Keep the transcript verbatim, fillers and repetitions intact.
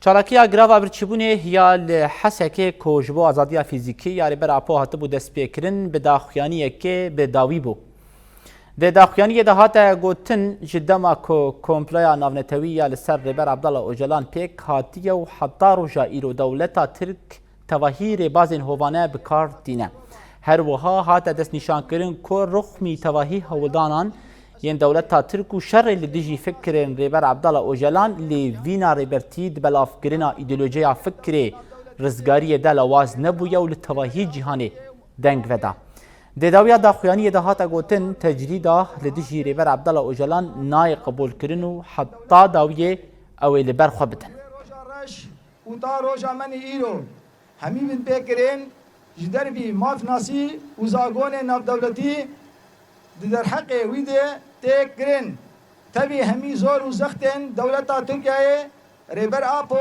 Çalakiya girava birçîbûnê ya li Hesekê ku ji bo azadiya fîzîkî ya Rêber Apo hatibû destpêkirin, bi daxuyaniyekê bi dawî bû. Di daxuyaniyê de hate gotin, ji dema ku komploya navnetewî ya li ser Rêber Abdullah Ocalan pêk hatiye û heta roja îro dewleta Tirk tevahî rêbazên hovane bi kar tîne. Her wiha hate destnîşankirin ku ruxmî tevahî hewldanan yên dewleta Tirk û şerê li dijî fikrên Rêber Abdullah Ocalan li vîna rêbertî di belavkirina îdeolojiya fikrê rizgariyê de lawaz nebûye û li tevahî cîhanê deng veda. Di dawiya daxuyaniyê de hate gotin, tecrîda li dijî Rêber Abdullah Ocalan nayê qebûlkirin û heta dawiyê ew ê li ber xwe bidin. Wê roja reş û ta roja me nî îro hemî bin pê kirin, ji dervî mafnasî û zagonên navdewletî di derheqê wî de tê kirin. Tevî hemî zor û zextên dewleta Tirkiyeyê Rêber Apo